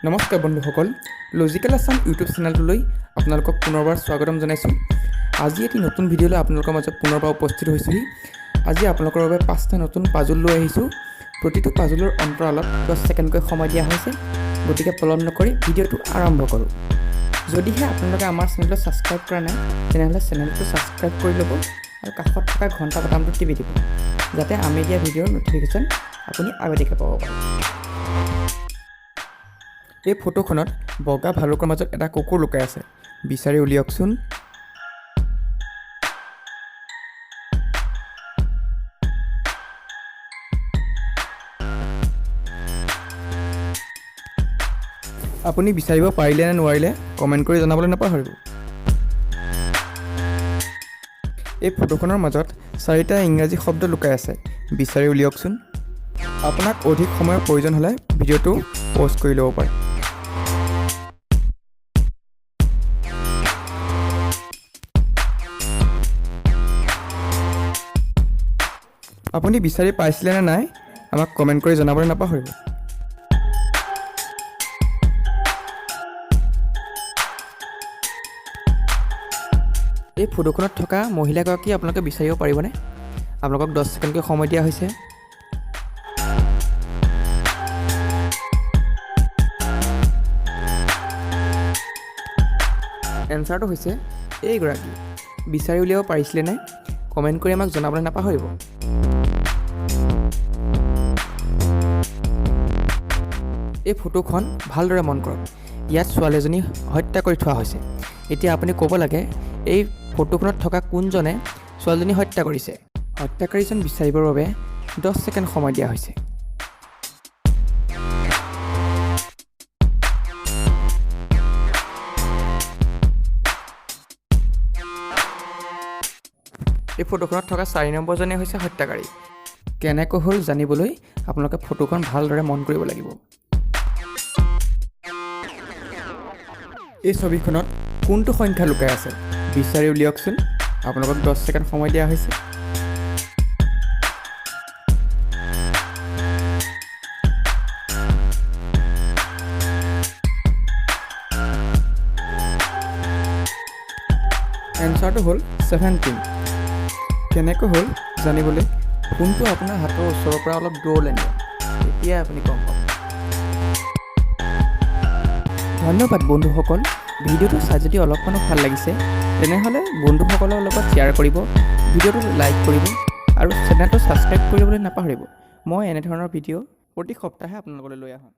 নমস্কাৰ বন্ধুসকল, logical Assam YouTube চেনেলটোলৈ আপোনালোকক পুনৰবাৰ স্বাগতম জনাইছোঁ। আজি এটি নতুন ভিডিঅ'লৈ আপোনালোকৰ মাজত পুনৰবাৰ উপস্থিত হৈছোঁহি। আজি আপোনালোকৰ বাবে পাঁচটা নতুন পাজল লৈ আহিছোঁ। প্ৰতিটো পাজলৰ অন্তৰালত 10 ছেকেণ্ডকৈ সময় দিয়া হৈছে। গতিকে পলম নকৰি ভিডিঅ'টো আৰম্ভ কৰোঁ। যদিহে আপোনালোকে আমাৰ চেনেলটো ছাবস্ক্ৰাইব কৰা নাই, তেনেহ'লে চেনেলটো ছাবস্ক্ৰাইব কৰি ল'ব আৰু কাষত থকা ঘণ্টা বাটামটো টিপি দিব, যাতে আমি দিয়া ভিডিঅ'ৰ ন'টিফিকেশ্যন আপুনি আগতীয়াকৈ পাব পাৰে। এই ফটোখনত বগা ভালুকৰ মাজত এটা কুকুৰ লুকাই আছে। বিচাৰি উলিয়াওকচোন। আপুনি বিচাৰিব পাৰিলে নে নোৱাৰিলে কমেণ্ট কৰি জনাবলৈ নাপাহৰিব। এই ফটোখনৰ মাজত চাৰিটা ইংৰাজী শব্দ লুকাই আছে। বিচাৰি উলিয়াওকচোন। আপোনাক অধিক সময়ৰ প্ৰয়োজন হ'লে ভিডিঅ'টো প'জ কৰি ল'ব পাৰে। আপুনি বিচাৰি পাইছিলে নে নাই, আমাক কমেণ্ট কৰি জনাবলৈ নাপাহৰিব। এই ফটোখনত থকা মহিলাগৰাকী আপোনালোকে বিচাৰিব পাৰিবনে? আপোনালোকক 10 ছেকেণ্ডকৈ সময় দিয়া হৈছে। এনচাৰটো হৈছে এইগৰাকী। বিচাৰি উলিয়াব পাৰিছিলেনে? কমেণ্ট কৰি আমাক জনাবলৈ নাপাহৰিব। এই ফটোখন ভালদৰে মন কৰক। ইয়াত ছোৱালী এজনী হত্যা কৰি থোৱা হৈছে। এতিয়া আপুনি ক'ব লাগে, এই ফটোখনত থকা কোনজনে ছোৱালীজনী হত্যা কৰিছে। হত্যাকাৰীজন বিচাৰিবৰ বাবে 10 ছেকেণ্ড সময় দিয়া হৈছে। এই ফটোখনত থকা 4 নম্বৰজনে হৈছে হত্যাকাৰী। কেনেকৈ হ'ল জানিবলৈ আপোনালোকে ফটোখন ভালদৰে মন কৰিব লাগিব। এই ছবিখনত কোনটো সংখ্যা লুকাই আছে, বিচাৰি উলিয়াওকচোন। আপোনালোকক 10 ছেকেণ্ড সময় দিয়া হৈছে। এনচাৰটো হ'ল 17। কেনেকৈ হ'ল জানিবলৈ ফোনটো আপোনাৰ হাতৰ ওচৰৰ পৰা অলপ দূৰলৈ নিয়ক, তেতিয়াই আপুনি গম পাব। ধন্যবাদ বন্ধুসকল। ভিডিঅ'টো চাই যদি অলপমানো ভাল লাগিছে, তেনেহ'লে বন্ধুসকলৰ লগত শ্বেয়াৰ কৰিব, ভিডিঅ'টো লাইক কৰিব আৰু চেনেলটো ছাবস্ক্ৰাইব কৰিবলৈ নাপাহৰিব। মই এনেধৰণৰ ভিডিঅ' প্ৰতি সপ্তাহে আপোনালোকলৈ লৈ আহোঁ।